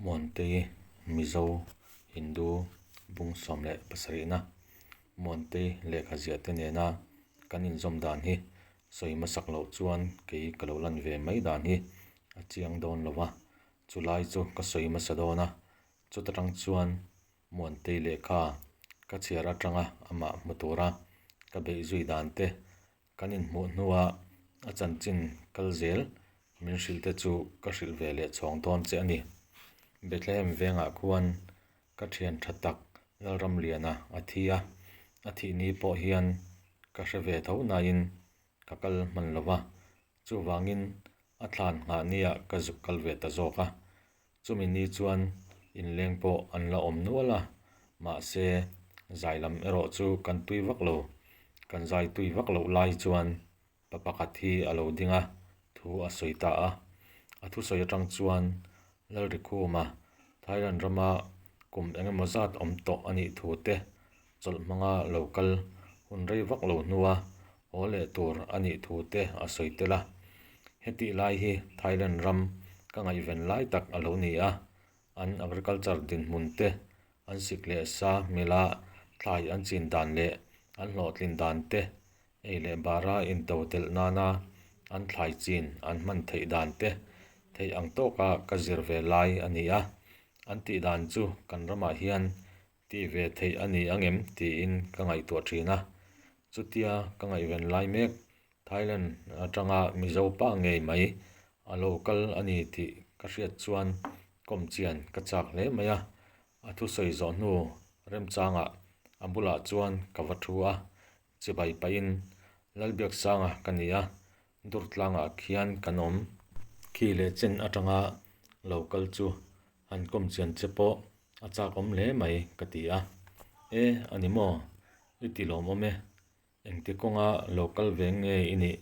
Muantei Mizo Hindu bung 17na Muantei lehkha ziah te nena kan inzawm dan hi sawi hmasak loh chuan kei ka lo lan ve mai dan hi a chiang dawn lo va, chulai chu ka sawi hmasa dawn a, chuta tang chuan Muantei lehkha ka chhiar atanga amah hmu tura ka beih zui dan te Kan inhmuh hnua a chanchin kal zel min hrilh te chu ka hrilh ve leh chhawng dawn che a ni. Bethlehem vengah khuan ka thian tha tak Lalramliana a thi a, a thih ni pawh hian ka hre ve tho nain ka kal hman lo va, chuvangin a thlan nghah niah ka zuk kal ve ta zawk a. Chumi ni chuan inleng pawh an la awm nual a, mahse zai lam erawh chu kan tui vak lo. Kan zai tui vak loh lai chuan pa pakhat hi a lo ding a, thu a sawi ta a. A thusawi atang chuan Lalrikhuma Thailand rama kum eng emaw zat awm tawh a nih thu te chawlh hmanga lo kal hun rei vak lo hnua haw leh tur a nih thu te a sawi tel a. Hetih lai hi Thailand ram ka ngaihven lai tak a lo ni a, an agriculture dinhmun te, an sik leh sa hmela thlai an chin dan leh an hlawhtlin dan te, ei leh bara into telh nana an thlai chin an hman theih dan te theih ang tawka ka zir ve lai a ni a. An tih dan chu kan ramah hian Tih ve theih a ni ang em? tiin ka ngaihtuah thin a. Chutia ka ngaihven lai mek, Thailand atanga Mizo pa ngei mai a lo kal a ni tih ka hriat chuan kawm chian ka chak hle mai a. A thusawi zawh hnu remchangah a bulah chuan ka va thu a, chibai pahin Lalbiaksanga ka ni a, Durtlangah khian kan awm. Khi leh chen atanga lo kal chu han kawm chian che pawh a chak awm hle mai ka ti a. E, a ni maw? I ti lawmawm e. Engti kawnga lo kal ve nge i nih?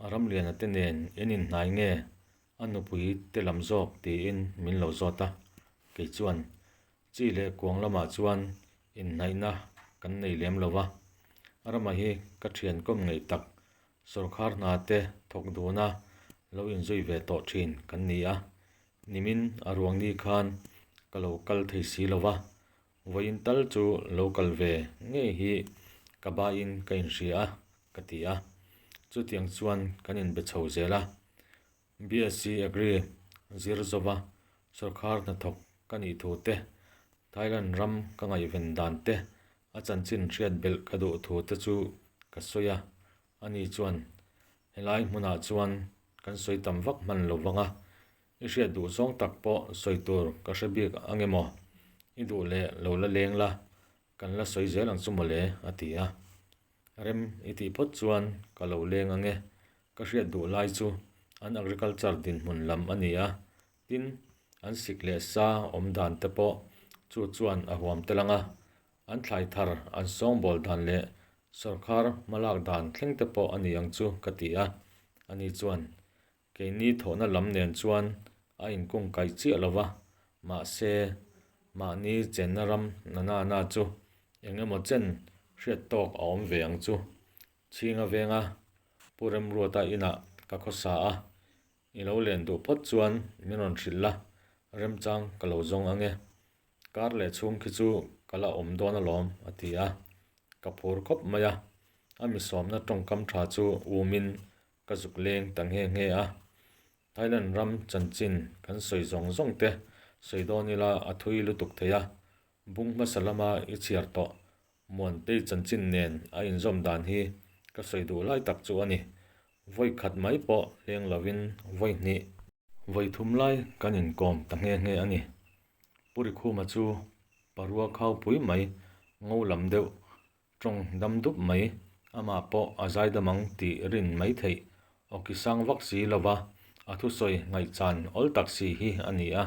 A Ramliana te nen in inhnai nge? A nupui te lam zawk tiin min lo zawt a. Kei chuan Chi leh kuang lamah chuan inhnaihna kan nei lem lo va. Rama hi ka thian kawm ngei tak Sawrkhar hna te thawk duna lo inzui ve tawh thin kan ni a, nimin a ruang ni khan ka lo kal thei si lo va, vawiin tal chu lo kal ve ngei hi ka baiin ka inhria a, ka ti a. Chutiang chuan kan inbe chho zel a, BSc Agri zir zova sawrkhar hnathawk ka nih thu te, Thailand ram ka ngaihven dan te, a chanchin hriat belh ka duh thu te chu ka sawi a, ani chuan helai hmunah chuan kan sawi tam vak hman lo vang a, i hriat duh zawng tak pawh sawi tur ka hre bik ang emaw, i duh leh lo la leng la, kan la sawi zel ang chu mawle a ti a. Rem i tih phawt chuan ka lo leng ang e, ka hriat duh lai chu an agriculture dinhmun lam a ni a, tin an sik leh sa awm dan te pawh chu chuan a huam tel ang a, an thlai thar an sawngbawl dan leh sawrkhar hmalak dan thleng te pawh a ni ang chu ka ti a, ani chuan Keini thawhna lam nen chuan a inkung kaih chiah lo va, mahse, mahni chenna ram na na na chu eng emaw chen hriat tawk a awm ve ang chu. Chhinga venga Pu Remruata inah ka khawsa a, i lo len duh phawt chuan min rawn hrilh la, remchang ka lo zawng ang e. Kar leh chhung khi chu ka la awm dawn alawm, a ti a. Ka phur khawp mai a, a misawmna tawngkam tha chu umin Ka zuk leng ta nghe nghe a, Thailand ram chanchin kan sawi zawng zawng te sawi dawn ila a thui lutuk thei a, bung hmasa lama i chhiar tawh Muantei chanchin nen a inzawm dan hi ka sawi duh lai tak chu a ni. Vawi khat mai pawh leng lovin vawi hnih. Vawi thum lai kan inkawm ta nghe nghe a ni. Pu Rikhuma chu parua khaupui mai ngo lam deuh Tawng dam dup mai, amah pawh a zai dam ang tih rin mai theih awki sang vak si lova a thusawi ngaihchan awl tak si hi a ni a.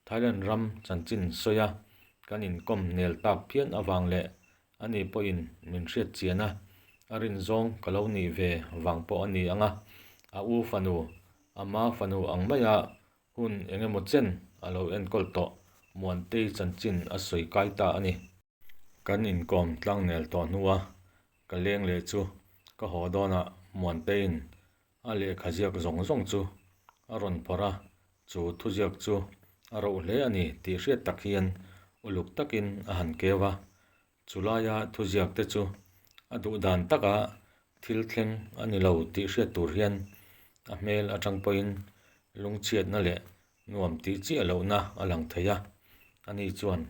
Thailand ram chanchin sawi a kan inkawm nel tak phian avang leh ani pawhin min hriat chian a, a rin zawng ka lo nih ve vang pawh a ni ang a, a u fanu, ama fanu ang maia hun eng emaw chen a lo enkawl tawh Muantei chanchin a sawi kai ta a ni. Kan inkawm tlangnel tawh hnua ka leng leh chu ka haw dawnah Muanteiin a lehkha ziak zawng zawng chu a rawn phawrh a, chu thuziak chu A roh hle a ni tih hriat tak hian uluk takin a han keu a. Chulaia thuziak te chu a duh dan taka thil thleng a ni lo tih hriat tur hian a hmel atang pawhin lungchhiatna leh nuam tih chiah lohna a lang thei a. Ani chuan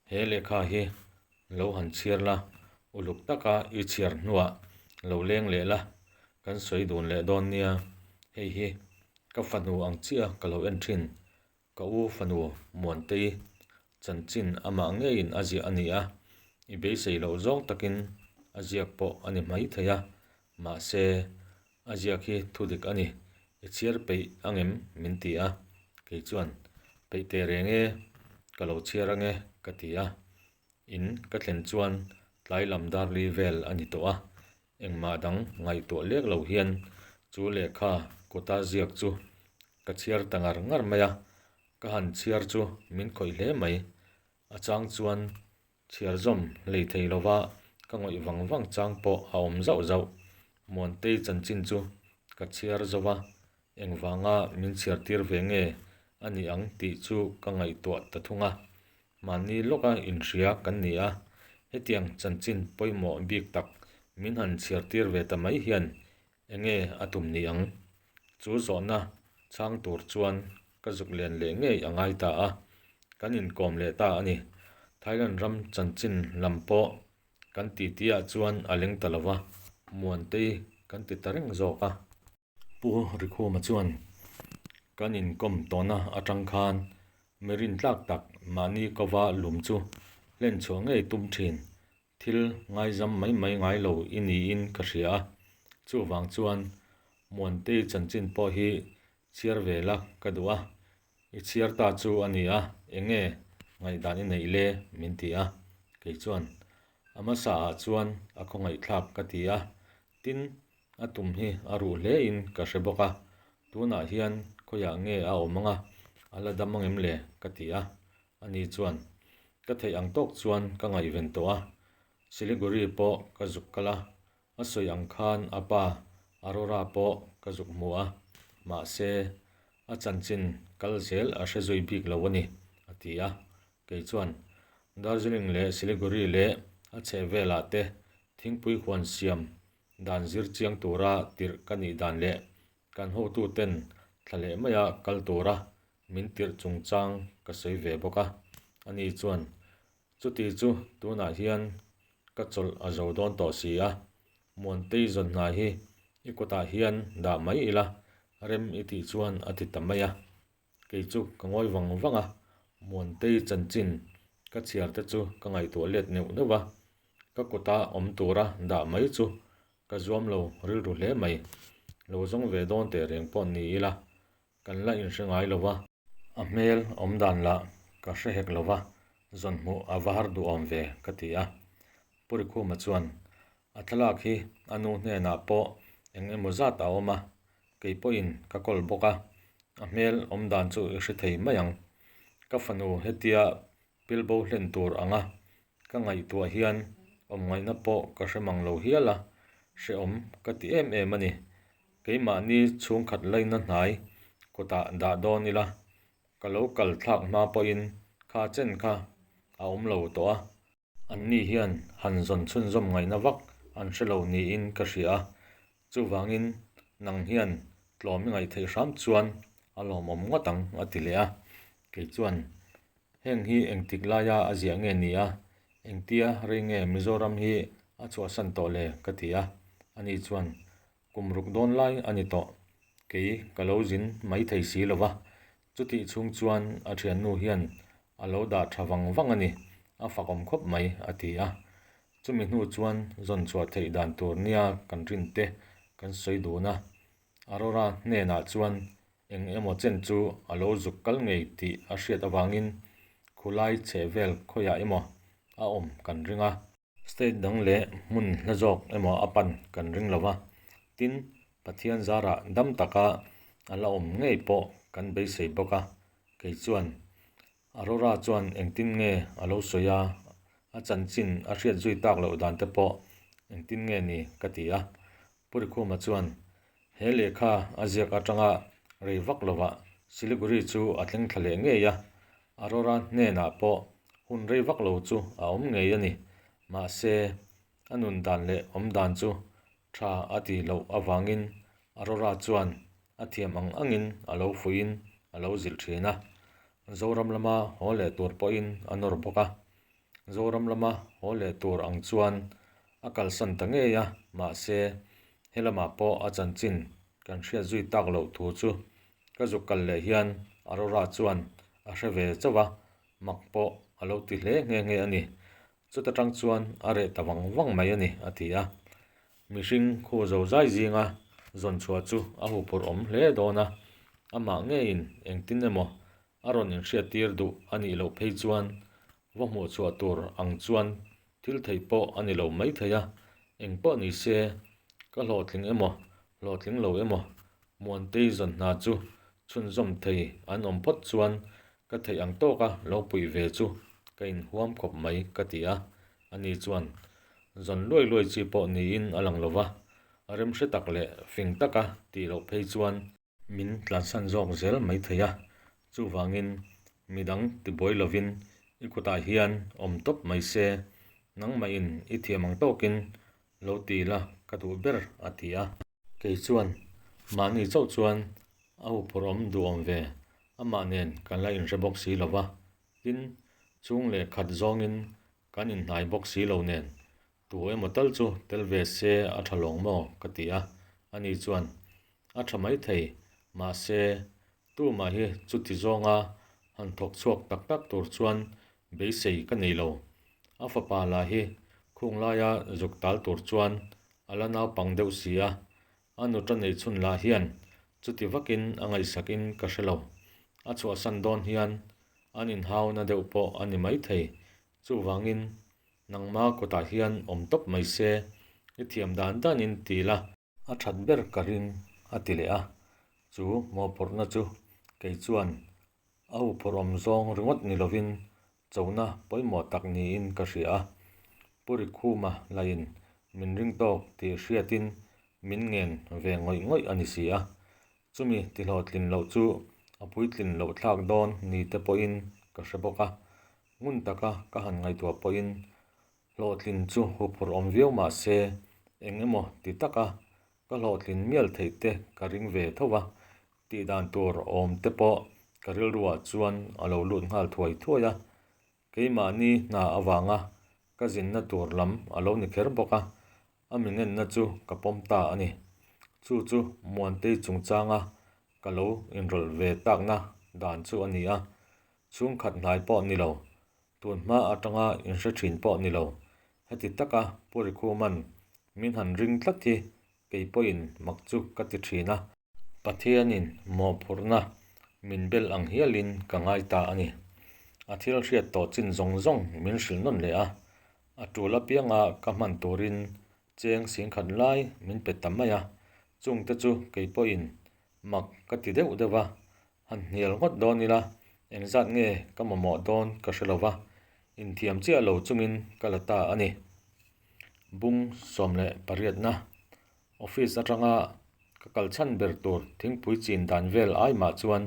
he lehkha hi lo han chhiar la, uluk taka i chhiar hnuah lo leng leh la, kan sawi dun leh dawn nia, hei hi ka fanu ang chiah ka lo en thin Ka u fanu Muantei chanchin amah ngeiin a ziah a ni a, i beisei loh zawng takin a ziak pawh a ni mai thei a, mahse a ziak hi thu dik a ni, i chhiar peih angem min ti a, kei chuan peih teh reng e, ka lo chhiar ange ka ti a, in ka thlen chuan tlai lam dar li vel a ni tawh a, engmah dang ngaihtuah lek lo hian chu lehkha kuta ziak chu Ka chhiar ta ngar ngar mai a, ka han chhiar chu min khawih hle mai. A chang chuan chhiar zawm hlei thei lova ka ngawih vang vang chang pawh a awm zauh zauh. Muantei chanchin chu ka chhiar zo va, engvanga min chhiar tir ve nge a ni ang tih chu ka ngaihtuah ta thung a. Mahni lawka inhria kan ni a, hetiang chanchin pawimawh bik tak min han chhiar tir ve ta mai hian Enge a tum ni ang? Chu zawhna chhang tur chuan ka zuk len leh ngei a ngai ta a, kan inkawm leh ta a ni. Thailand ram chanchin lam pawh kan titi ah chuan a leng ta lo va, Muantei kan ti ta reng zawk a. Pu Rikhuma chuan kan inkawm tawhna atang khan mi rintlak tak mahni kova lum chu hlen chhuah ngei tum thin Thil ngaizam mai mai ngai lo i niin ka hria a, chuvang chuan Muantei chanchin pawh hi chhiar ve la ka duh a, i chhiar ta chu a ni a, eng nge ngaihdan i neih le min ti a, kei chuan a hmasa ah chuan a khawngaihthlak ka ti a, tin a tum hi a ruh hle in ka hre bawk a, tunah hian khawiah nge a awm ang a, a la dam angem le ka ti a, Ani chuan, Ka theih ang tawk chuan ka ngaihven tawh a, Siliguri pawh ka zuk kal a, a sawi ang khan a pa Arora pawh ka zuk hmu a, mahse, a chanchin kal zel a hre zui bik lo a ni, a ti a. Kei chuan, Darjeeling leh Siliguri leh a chhehvelah te thingpui huan siam dan zir chiang tura tirh ka nih dan leh kan hotuten thla leh maia kal tura min tirh chungchang ka sawi ve bawk a, ani chuan, Chuti chu tunah hian ka chawlh a zo dawn tawh si a, Muantei zawn hna hi i kutah hian dah mai ila, rem i tih chuan a ti ta mai a. Kei chu ka ngawi vang vang a, Muantei chanchin ka chhiar te chu ka ngaihtuah let neuh neuh a, ka kuta awm tura dah mai chu ka zuam lo rilru hle mai. Lo zawng ve dawn teh reng pawh ni ila, Kan la inhre ngai lo va. A hmel awm dan lah ka hre hek lo va, zawn hmuh a va har duhawm ve ka ti a. Pu Rikhuma chuan, A thlalak hi a nu hnenah pawh eng emaw zat a awm a, kei pawhin ka kawl bawk a, a hmel awm dan chu i hre thei mai ang. Ka fanu hetia pilbo hlen tur anga ka ngaihtuah hian awm ngaihna pawh ka hre mang lo hial a, hrehawm ka ti em em a ni. Keimahni chhungkhat laina hnai kutah dah dawn ila, ka lo kal thlak hma pawhin kha chen kha a awm lo tawh a. Anni hian han zawn chhunzawm ngaihna vak an hre lo niin ka hria a, chuvangin nang hian tlawm i ngaih theih hram chuan a lawmawm ngawt ang a ti leh a, kei chuan Heng hi engtik laia a ziah nge ni a, engtia rei nge Mizoram hi a chhuahsan tawh le ka ti a, ani chuan kum ruk dawn lai a ni tawh, kei ka lo zin mai thei si lo va, chutih chhung chuan a thiannu hian a lo dah tha vang vang a ni, a fakawm khawp mai a ti a. Chumi hnu chuan zawn chhuah theih dan tur nia kan rin te kan sawi dun a, Aurora hnenah chuan eng emaw chen chu a lo zuk kal ngei tih a hriat avangin khulai chheh vel khawiah emaw a awm kan ring a. State dang leh hmun hla zawk emaw a pan kan ring lo va, tin, Pathian zarah dam taka a la awm ngei pawh kan beisei bawk a, kei chuan Aurora chuan engtin nge a lo sawi a, a chanchin a hriat zui tak loh dan te pawh engtin nge ni ka ti a. Pu Rikhuma chuan he lehkha a ziak atanga rei vak lovah Siliguri chu a thleng thla leh ngei a, Arora hnenah pawh hun rei vak lo chu a awm ngei a ni. Mahse, a nun dan leh awm dan chu tha a ti loh avangin Arora chuan a thiam ang angin a lo fuihin a lo zilh thin a. Zoram lama haw leh tur pawhin a nawr bawk a. Zoram lama haw leh tur ang chuan a kalsan ta ngei a, mahse, he lamah pawh a chanchin kan hriat zui tak loh thu chu ka zuk kal leh hian Arora chuan a hre ve chauh a, mak pawh a lo ti hle nghe nghe a ni. Chuta tang chuan a reh ta vang vang mai a ni, a ti a. Mihring khu zo zai zinga zawn chhuah chu a huphurh awm hle dawn a, amah ngeiin engtin emaw a rawn inhriattir duh a nih loh phei chuan va hmuh chhuah tur ang chuan thil theih pawh a ni lo mai thei a, eng pawh ni se ka hlawhtling emaw hlawhtling lo emaw Muantei zawn hna chu chhunzawm thei an awm phawt chuan ka theih ang tawka lo puih ve chu ka inhuam khawp mai ka ti a, ani chuan zawn luai luai chi pawh niin a lang lo va, remhre tak leh fing taka tih loh phei chuan min tlansan zawk zel mai thei a, chuvangin midang tibuai lovin i kutah hian awm tawp mai se, nangmahin i thiam ang tawkin lo ti la ka duh ber a ti a. Kei chuan mahni chauh chuan a huphurhawm duhawm ve, amah nen kan la inhre bawk si lo va, tin chung leh khat zawngin kan inhnai bawk si lo nen Tu emaw tal chu tel ve se a tha lawng maw? ka ti a, ani chuan, A tha maithei, mahse, tumah hi chuti zawnga han thawk chhuak tak tak tur chuan beisei ka nei lo. A fapa lah hi khung laia zuk tal tur chuan a la naupang deuh si a, a nuta neih chhun lah hian chuti vakin a ngaihsakin ka hre lo. A chhuahsan dawn hian an inhauna deuh pawh a ni maithei, chuvangin Nangma kutah hian awm tawp mai se, i thiam dan danin ti la. A that ber ka ring, a ti leh a. Chu mawhphurhna chu kei chuan a huphurhawm zawng ringawt ni lovin chona pawimawh tak niin ka hria a. Pu Rikhuma lahin min ring tawk tih hriatin min ngen ve ngawih ngawih a ni si a. Chumi tihlawhtlin loh chu a puitlin loh thlak dawn ni te pawhin ka hre bawk a. Ngun taka ka han ngaihtuah pawhin hlawhtlin chu huphurh awm viau mah se eng emaw ti taka ka hlawhtlin mial theih te ka ring ve tho va, tih dan tur awm te pawh ka rilruah chuan a lo lut nghal thuai thuai a. Keimahni hna avanga ka zinna tur lam a lo ni kher bawk a, a mi ngenna chu ka pawm ta a ni. Chu chu Muantei chungchanga ka lo inrawlh ve takna dan chu a ni a, Chhungkhat hnai pawh ni lo, tun hma atanga inhre thin pawh ni lo, heti taka Pu Rikhuman min han ring tlat hi kei pawhin mak chu ka ti thin a. Pathianin mawhphurhna min bel ang hialin ka ngai ta a ni. A thil hriat tawh chin zawng zawng min hrilh nawn leh a, a tul apianga ka hman turin cheng singkhat lai min pe ta mai a, chungte chu kei pawhin mak ka ti deuh deuh a, Han hnial ngawt dawn ila, engzat nge ka mamawh dawn ka hre lo va, inthiam chiah lo chungin ka la ta a ni. Bung 18na Office atanga ka kal chhan ber tur thingpui chin dan vel ai mah chuan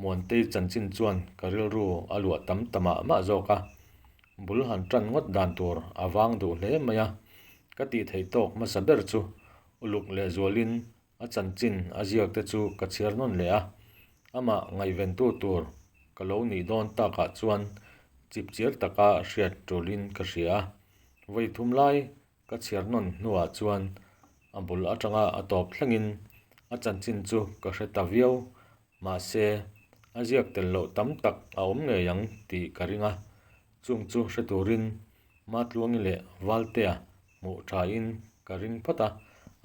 Muantei chanchin chuan ka rilru a luah tam ta mah mah zawk a. Bul han tan ngawt dan tur a vang duh hle mai a, ka tih theih tawk hmasa ber chu uluk lehzualin A chanchin a ziak te chu ka chhiar nawn leh a, amah ngaihventu tur ka lo nih dawn takah chuan chipchiar taka hriat tulin ka hria a. Vawi thum lai ka chhiar nawn hnuah chuan a bul atanga a tawp thlengin a chanchin chu ka hre ta viau, mahse a ziak tel loh tam tak a awm ngei ang tih ka ring a, chung chu hre turin Matluangi leh Valtea hmuh thain ka ring phawt a,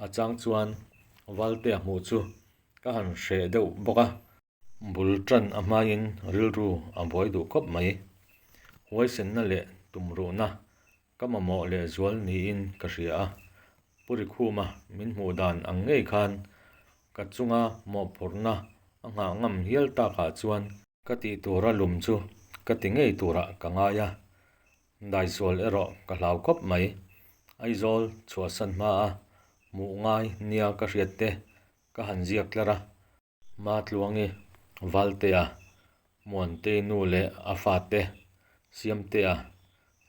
a chang chuan Valtea hmuh chu ka han hreh deuh bawk a. Bul tan a hmain rilru a buai duh khawp mai. Huaisenna leh tumruhna ka mamawh lehzual niin ka hria a, Pu Rikhuma min hmuh dan ang ngei khan ka chunga mawhphurhna a nghah ngam hial takah chuan Ka tih tura lum chu ka ti ngei turah ka ngai a, daisual erawh ka hlau khawp mai. Aizawl chhuahsan hma a hmuh ngai nia ka hriat te ka han ziak tlar a. Matluangi, Valtea, Muantei nu leh a fate, Siamtea,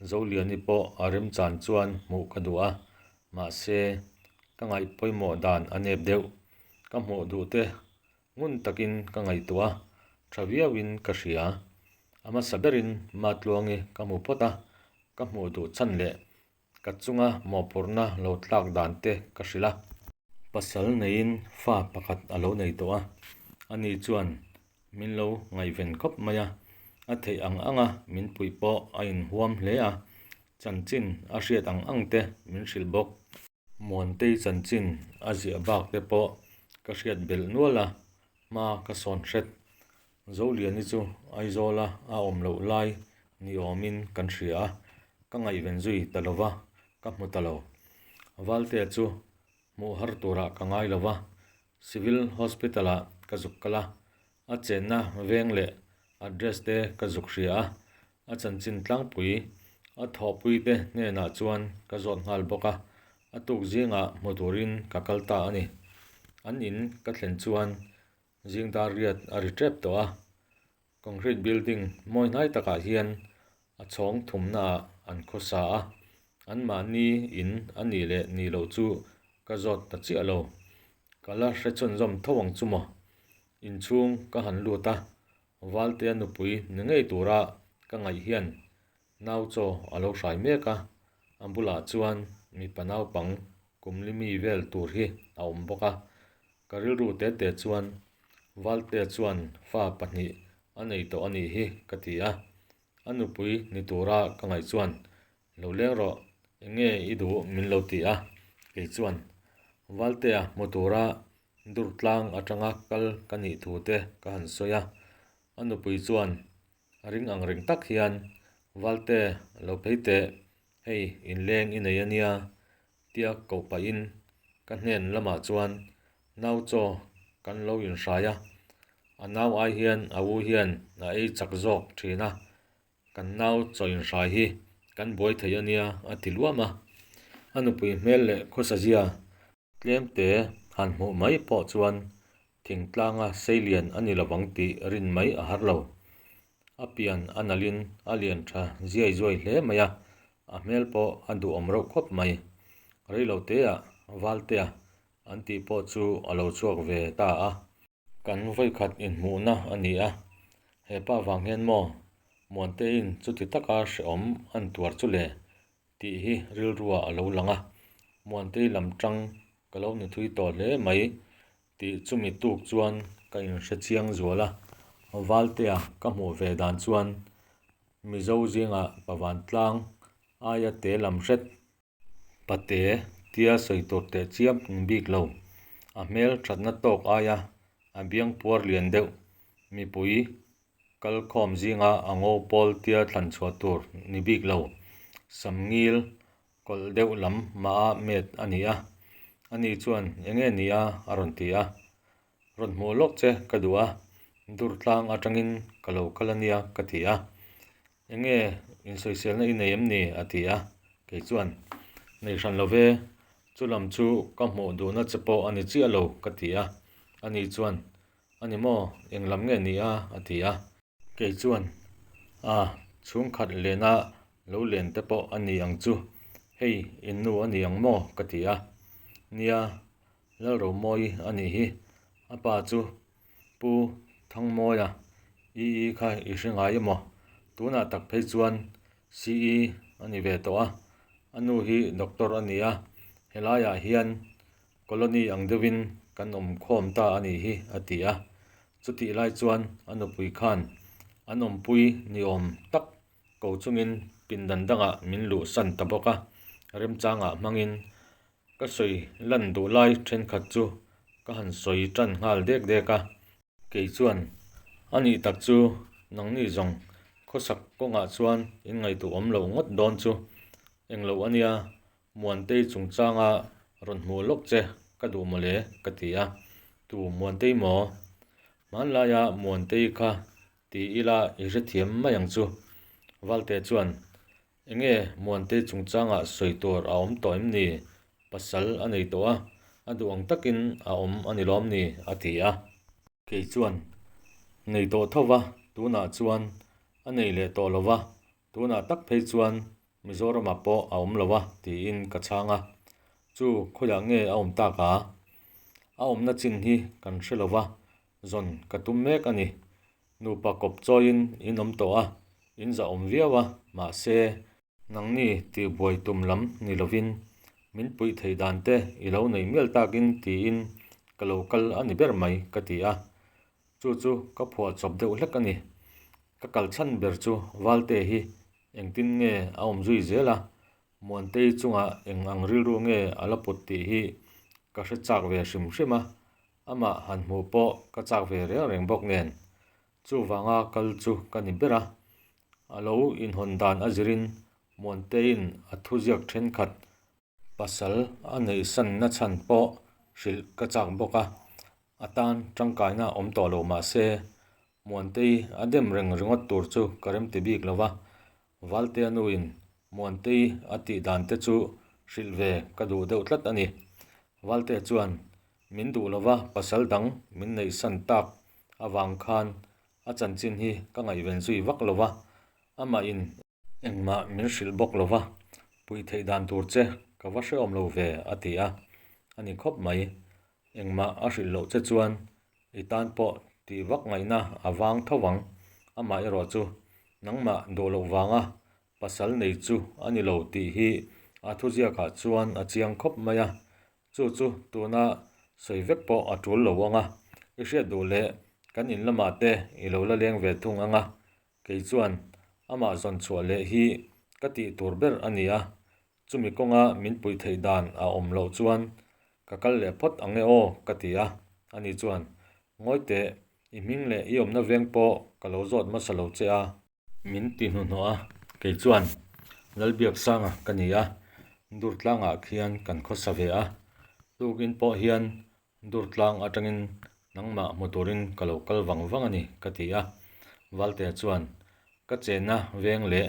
Zoliani pawh a remchan chuan hmuh ka duh a, mahse, ka ngaih pawimawh dan a nep deuh. Ka hmuh duh te ngun takin ka ngaihtuah a, tha viauin ka hria. A hmasa berin Matluangi ka hmu phawt a, ka hmuh duh chhan leh Ka chunga mawhphurhna lo tlak dan te ka hrilh a. Pasal neiin fa pakhat a lo nei tawh a, ani chuan min lo ngaihven khawp mai a, a theih ang anga min puih pawh a inhuam hle a, chanchin a hriat ang ang te min hrilh bawk. Muantei chanchin a ziah bak te pawh ka hriat belh nual a, hma ka sawn hret. Zoliani chu Aizawla a awm loh lai ni awmin kan hria a, ka ngaihven zui ta lo va, ka hmu ta lo. Valtea chu hmuh har turah ka ngai lo va, Civil Hospital-ah ka zuk kal a, a chenna veng leh address te ka zuk hria a, a chanchin tlangpui a thawhpui te hnenah chuan ka zawt nghal bawk a, a tuk zingah hmu turin ka kal ta a ni. An in ka thlen chuan Zing dar riat a ri tep tawh a, concrete building mawi hnai takah hian a chhawng thumnaah an khawsa a, anmahni in a nih leh nih loh chu ka zawt ta chiah lo. Ka la hre chhunzawm tho ang chu maw? Inchhung ka han lut a, Valtea nupui ni ngei tura ka ngaih hian Nau chaw a lo hrai mek a, a bulah chuan mipa naupang kum li mi vel tur hi a awm bawk a. Ka rilru te te chuan Valtea chuan fa pahnih a nei tawh a nih hi ka ti a. A nupui ni tura ka ngaih chuan lo leng rawh, eng nge i duh min lo ti a, kei chuan Valtea hmu tura Durtlang atanga kal ka nih thu te ka han sawi a. A nupui chuan A ring ang reng tak hian, Valte, lo phei teh, hei inleng i nei a nia, tia koh pahin ka hnen lamah chuan nau chaw kan lo inhrai a, a nau ai hian a u hian a ei chak zawk thin a, kan nau chaw inhrai hi kan buai thei a nia, a ti luam a. A nupui hmel leh khawsazia Tlemte han hmuh mai pawh chuan thingtlanga seilian a ni lovang tih rin mai a har lo. A pian a nalhin a lian tha ziai zuai hle mai a, a hmel pawh a duhawm reuh khawp mai. Reiloteah Valtea an tih pawh chu a lo chhuak ve ta a. Kan vawikhat inhmuhna a ni a, he pa vang hian maw Muanteiin chuti taka hrehawm an tuar chu le tih hi rilruah a lo lang a, Muantei lam tang ka lo ni thui tawh hle mai tih chumi tuk chuan ka inhre chiang zual a, Valtea ka hmuh ve dan chuan Mizo zingah Pavantlang aia te lam hret Pate tia sawi tur teh chiam bik lo, a hmel thatna tawk aia a biang puar lian deuh mipui Kal khawm zinga a ngo pawl tia thlan chhuah tur ni bik lo, samngil kawlh deuh lam mah a met a ni a. Ani chuan, Enge ni a? a rawn ti a. Rawn hmuh lawk che ka duh a, Durtlang atangin ka lo kal a nia ka ti a. Enge insawiselna i nei em ni? a ti a. Kei chuan, Nei hran lo ve, chu lam chu ka hmuh duhna che pawh a ni chiah lo ka ti a. Ani chuan, A ni maw? Eng lam nge ni a? a ti a. Kei chuan, A, chhungkhat lena lo len te pawh a ni ang chu. Hei, in nu a ni ang maw? ka ti a. Nia, Lalromawi a nih hi. A pa chu Pu Thangmawia EE kha i hre ngai emaw? Tunah tak phei chuan CE a ni ve tawh a. A nu hi doctor a ni a, helaiah hian Colony ang deuhin kan awm khawm ta a nih hi, a ti a. Chutih lai chuan a nupui khan an awmpui ni awm tak ko chungin pindan dangah min luhsan ta bawk a, remchangah hmangin ka sawi lan duh lai thenkhat chu ka han sawi tan nghal dek dek a. Kei chuan, A nih tak chu nangni zawng khawsak kawngah chuan in ngaihtuah awm lo ngawt dawn chu englo a nia, Muantei chungchanga rawn hmuh lawk che ka duh mawle ka ti a, Tu Muantei maw? Hmanlaia Muantei kha ti ila i hrethiam mai ang chu. Valte chuan, Enge Muantei chungchanga sawi tur a awm tawh em ni? Pasal a nei tawh a, a duh ang takin a awm a ni lawm ni? a ti a. Kei chuan. nei tawh tho va, tunah chuan a nei leh tawh lo va, tunah tak phei chuan Mizoramah pawh a awm lo a tiin ka chhang a. Chu khawiah nge a awm tak a? A awmna chin hi kan hre lo va, zawn ka tum mek a ni. Nupa kawp chawiin in awm tawh a, in zahawm viau a, mahse, nangni tihbuai tum lam ni lovin min puih theih dan te i lo neih mial takin tiin ka lo kal a ni ber mai ka ti a. Chu chu ka phuah chawp deuh hlek a ni. Ka kal chhan ber chu Valte hi engtin nge a awm zui zel a, Muantei chungah eng ang rilru nge a la put tih hi ka hre chak ve hrim hrim a, amah han hmuh pawh ka chak ve reng reng bawk nen. Chuvanga kal chu ka ni ber a, a lo inhawn dan a zirin Muanteiin a thuziak thenkhat Pasal a neihsanna chhan pawh hrilh ka chak bawk a, a tan tangkaina awm tawh lo mah se, Muantei a dem reng ringawt tur chu ka remti bik lo va, Valtea nuin Muantei a tih dan te chu hrilh ve ka duh deuh tlat a ni. Valtea chuan min duh lova pasal dang min neihsan tak avang khan a chanchin hi ka ngaihven zui vak lo va, amahin Engmah min hrilh bawk lo va, puih theih dan tur che ka va hrehawm lo ve, a ti a. A ni khawp mai. Engmah a hrilh loh che chuan i tan pawh tih vak ngaihna a vang tho vang. Amah erawh chu nangmah duh loh vanga pasal nei chu a ni lo tih hi a thuziakah chuan a chiang khawp mai a. Chu chu tuna sawi vek pawh a tul lo ang a, i hriat duh leh kan in lamah te i lo la leng ve thung ang a, Kei chuan amah zawn chhuah leh hi ka tih tur ber a ni a, chumi kawnga min puih theih dan a awm loh chuan ka kal leh phawt ang e aw ka ti a, ani chuan, Ngawi teh, i hming leh i awmna veng pawh ka lo zawt hmasa lo che a, min ti hnuhnawh a, kei chuan Lalbiaksanga ka ni a, Durtlangah khian kan khawsa ve a, tukin pawh hian Durtlang atangin nangmah hmu turin ka lo kal vang vang a ni, ka ti a. Valtea chuan, Ka chenna veng leh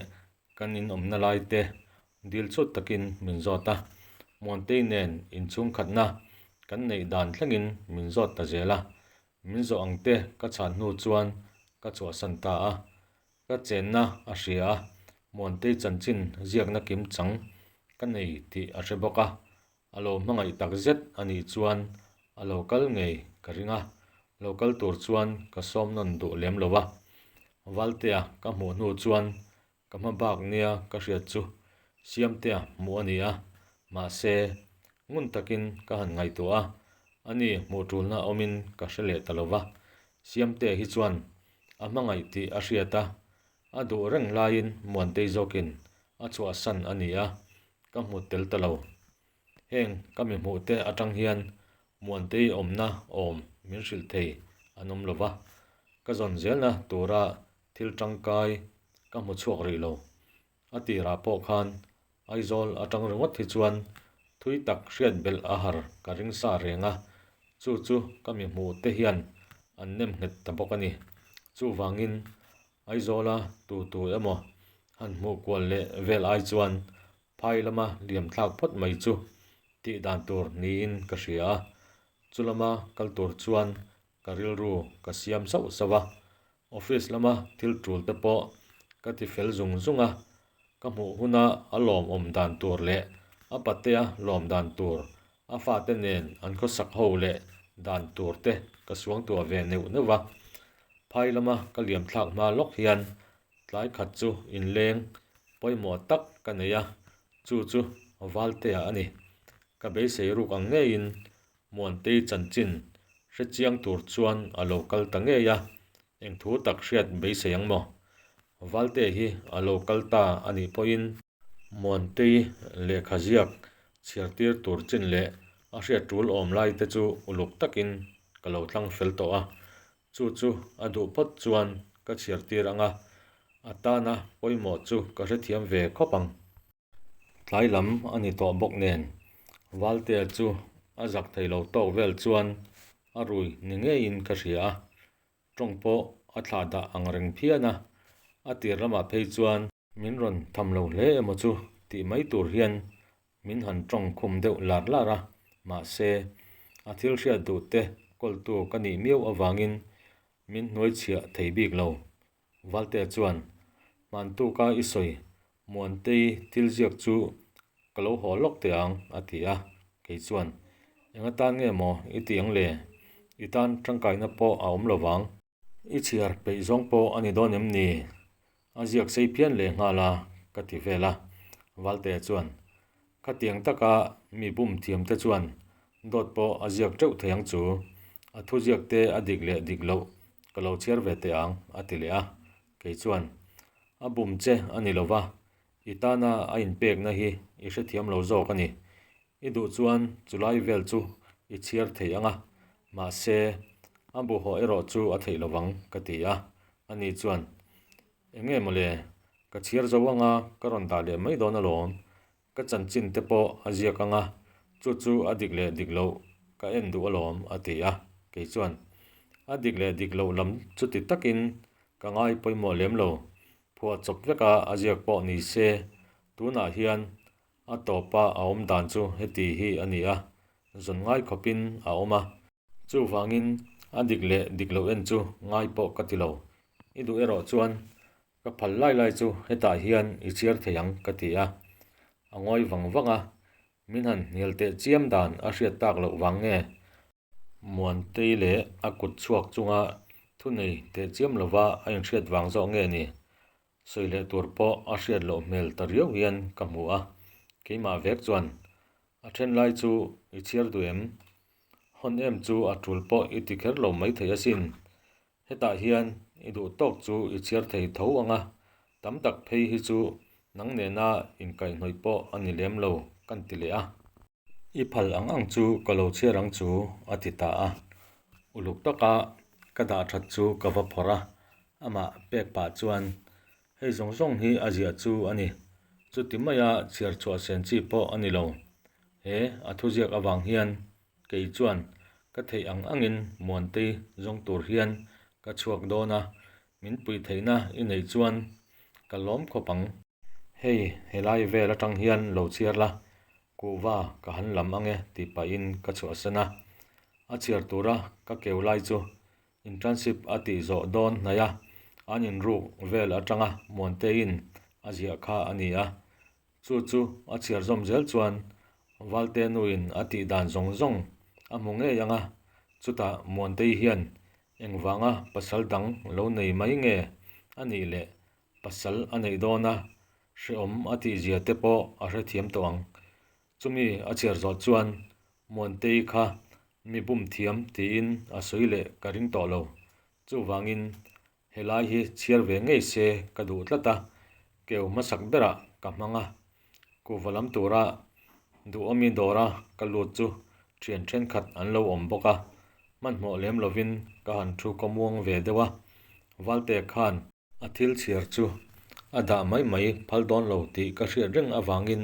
kan inawmna lai te dil chhut takin min zawt a. Muantei nen inchhungkhatna kan neih dan thlengin min zawt ta zel a. Min zawh ang te ka chhan hnu chuan ka chhuahsan ta a. Ka chenna a hria a, Muantei chanchin ziakna kim chang ka nei tih a hre bawk a. A lo hmangaih tak zet a nih chuan a lo kal ngei ka ring a, lo kal tur chuan ka sawm nawn duh lem lo a. Valtea ka hmuh hnu chuan ka hma bak nia ka hriat chu Siamtea hmuh a ni a, mahse ngun takin ka han ngaihtuah a, ani hmuh tulna awmin ka hre leh ta lo va. Siamtea hi chuan a hmangaih tih a hriat a, a duh reng laiin Muantei zawkin a chhuahsan a ni a, ka hmu tel ta lo. Heng ka mi hmuh te atang hian Muantei awmna awm min hrilh thei an awm lo va, ka zawn zelna tura thil tangkai ka hmu chhuak rih lo. A tirah pawh khan Aizawl atang ringawt hi chuan thui tak hriat belh a har ka ring sa reng a, chu chu ka mi hmuh te hian an nem nghet ta bawk a ni. Chuvangin Aizawla tu tu emaw han hmuh kual leh vel ai chuan phai lama liam thlak phawt mai chu tih dan tur niin ka hria a, chu lama kal tur chuan ka rilru ka siam sauh sauh a, office lama thil tul te pawh ka ti fel zung zung a, ka hmuh huna a lawmawm dan tur leh a patea lawm dan tur a fate nen an khawsak ho leh dan tur te ka suangtuah ve neuh neuh a. Phai lama ka liam thlak hma lawk hian tlai khat chu inleng pawimawh tak ka nei a, chu chu Valtea a ni. Ka beisei ruk ang ngeiin Muantei chanchin hre chiang tur chuan a lo kal ta ngei a, eng thu tak hriat beisei ang maw? Valtea hi a lo kal ta a nih pawhin Muantei lehkha ziak chhiar tir tur chin leh a hriat tul awm lai te chu uluk takin ka lo tlang fel tawh a, chu chu a duh phawt chuan ka chhiar tir ang a, a tana pawimawh chu ka hrethiam ve khawp ang. Tlai lam a ni tawh bawk nen Valtea chu a zak thei lo tawk vel chuan a rui ni ngeiin ka hria a, tawng pawh a thlah dah ang reng phian a, a tir lamah phei chuan Min rawn tham lo hle emaw chu tih mai tur hian min han tawng khum deuh lar lar a, mahse, a thil hriat duh te kawltu ka nih miau avangin min hnuai chhiah thei bik lo. Valtea chuan, Hmantuka i sawi Muantei thil ziak chu ka lo haw lawk teh ang, a ti a. Kei chuan, Eng atan nge maw i ti ang le? I tan tangkaina pawh a awm lo vang. I chhiar peih zawng pawh a ni dawn em ni? A ziak sei phian leh nghal a, ka ti vel a. Valtea chuan, Khatiang taka mi bum thiam te chuan dawt pawh a ziak teuh thei ang chu. A thu ziak te a dik leh dik loh ka lo chhiar ve teh ang, a ti leh a. Kei chuan, A bum che a ni lo va, i tana a inpekna hi i hrethiam lo zawk a ni. I duh chuan chulai vel chu i chhiar thei ang a, mahse, a bu haw erawh chu a theih lovang, ka ti a. Ani chuan, Eng nge mawle, ka chhiar zo ang a, ka rawn dah leh mai dawn alawm. Ka chanchin te pawh a ziak ang a, chu chu a dik leh dik loh ka en duh alawm, a ti a. Kei chuan, A dik leh dik loh lam chuti takin ka ngai pawimawh lem lo, phuah chawp veka a ziak pawh ni se, tunah hian A tawpa a awm dan chu heti hi a ni a, zawn ngai khawpin a awm a. Chuvangin a dik leh dik loh en chu ngai pawh ka ti lo. I duh erawh chuan ka phal lai lai chu hetah hian i chhiar thei ang ka ti a. A ngawi vang vang a, min han hnial teh chiam dan a hriat tak loh vang nge? Muantei leh a kut chhuak chunga thunei teh chiam lova a inhriat vang zawk nge ni? Sawi leh tur pawh a hriat loh hmel ta riau hian ka hmu a, keimah vek chuan a then lai chu i chhiar duh em? Hawn em chu a tul pawh i ti kher lo maithei asin. Hetah hian i duh tawk chu i chhiar thei tho ang a, tam tak phei hi chu nang nena inkaihhnawih pawh a ni lem lo kan ti leh a. I phal ang ang chu ka lo chhiar ang chu a ti ta a. Uluk taka ka dah that chu ka va phawrh a, amah pek pah chuan hei zawng zawng hi a ziah chu a ni. Chuti maia chhiar chhuah sen chi pawh a ni lo. He a thuziak avang hian kei chuan ka theih ang angin Muantei zawng tur hian ka chhuak dawn a, min pui theihna i neih chuan ka lawm khawp ang. Hei, helai vel atang hian lo chhiar la, kuhva ka han lam ang e tih pahin ka chhuahsan a. A chhiar tura ka keu lai chu internship a tih zawh dawn hnaih a, an inruk vel atanga Muanteiin a ziah kha a ni a. Chu chu a chhiar zawm zel chuan Valte nuin a tih dan zawng zawng a hmu ngei ang a, chutah Muantei hian engvanga pasal dang lo nei mai nge a nih leh Pasal a neih dawn a, hrehawm a tihzia te pawh a hrethiam tawh ang. Chumi a chhiar zawh chuan Muantei kha mi bum thiam tiin a sawi leh ka ring tawh lo. Chuvangin helai hi chhiar ve ngei se ka duh tlat a, keu hmasak berah ka hmang a. Kuhva lam tura duhawmi dawra ka lut chu thian thenkhat an lo awm bawk a, hmanhmawh lem lovin ka han thu kawmuang ve deuh a. Valte khan. A thil chhiar chu a dah mai mai phal dawn lo tih ka hriat reng avangin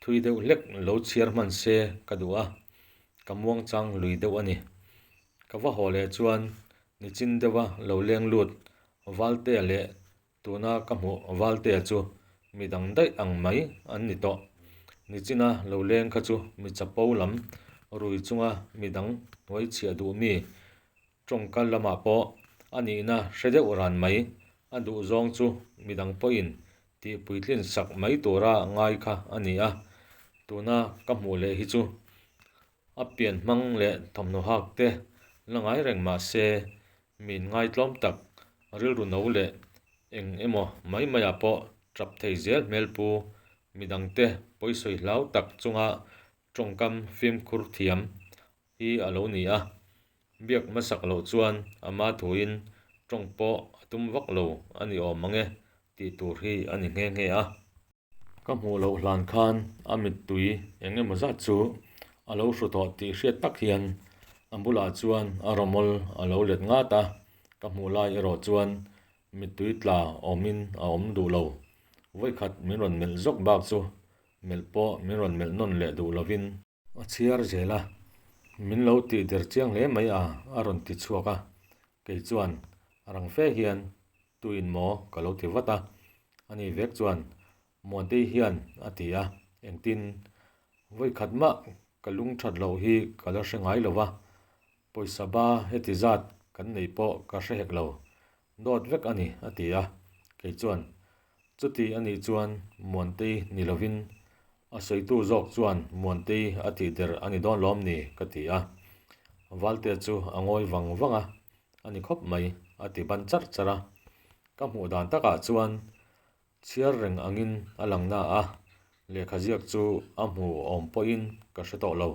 thui deuh hlek lo chhiar hman se ka duh a, ka muangchang lui deuh a ni. Ka va haw leh chuan nichin deuha lo leng lut Valtea leh tuna ka hmuh Valtea chu mi dang daih ang mai an ni tawh. Nichina lo leng kha chu mi chapo lam rui chunga mi dang hnuai chhiah duh mi Tawngkal lamah pawh a nihna hre deuh ran mai, a duh zawng chu midang pawhin tih puitlin sak mai tura ngai kha a ni a, tuna ka hmuh leh hi chu a pian hmang leh thawmhnaw hak te la ngai reng mah se min ngaitlawm tak rilru no leh eng emaw mai maiah pawh tap thei zel hmel pu midangte pawisawi hlau tak chunga tawngkam fimkhur thiam hi a lo ni a, biak hmasak loh chuan ama thuin tawng pawh a tum vak lo a ni awm ang e tih tur hi a ni nghe nghe a. Ka hmuh loh hlan khan a mittui eng emaw zat chu a lo hru tawh tih hriat tak hian a bulah chuan a rawmawl a lo let ngat a, ka hmuh lai erawh chuan mittui tla awmin a awm duh lo. Vawikhat min rawn melh zawk bak chu melh pawh min rawn melh nawn leh duh lovin A chhiar zel a, min lo tih der chiang hle mai a, a rawn ti chhuak a. Kei chuan rang fe hian tuin maw ka lo ti vat a, ani vek chuan Muantei hian a ti a, engtin vawikhat mah ka lung that loh hi ka la hre ngai lo va, pawisa ba heti zat. Kan neih pawh ka hre hek lo. Dawt vek a ni, a ti a. Kei chuan, Chuti a nih chuan Muantei ni lovin a sawitu zawk chuan Muantei a tih der a ni dawn lawm ni? ka ti a. Valtea chu a ngawi vang vang a, A ni khawp mai, a ti ban charh charh a. Ka hmuh dan takah chuan Chhiar reng angin a lang na a, lehkha ziak chu a hmu awm pawhin ka hre tawh lo.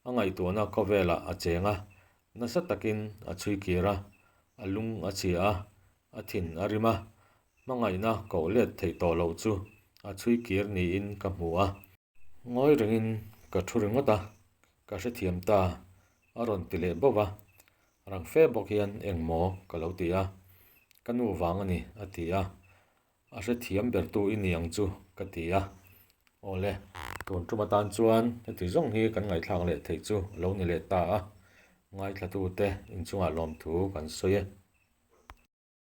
A ngaihtuahna khawvelah a cheng a, nasa takin a chhui kir a, a lung a chhia a, a thin a rim a, hmangaihna koh let theih tawh loh chu a chhui kir niin ka hmu a. Ngawi rengin ka thu ringawt a, ka hrethiam ta, a rawn ti leh bauh a. Rang fe bawk hian engmaw ka lo ti a, ka nu vang a ni a ti a, a hrethiam bertu i ni ang chu ka ti a. Awle, tun tum atan chuan heti zawng hi kan ngaihthlak leh theih chu lo ni leh ta a, ngaithlatute inchungah lawmthu kan sawi e.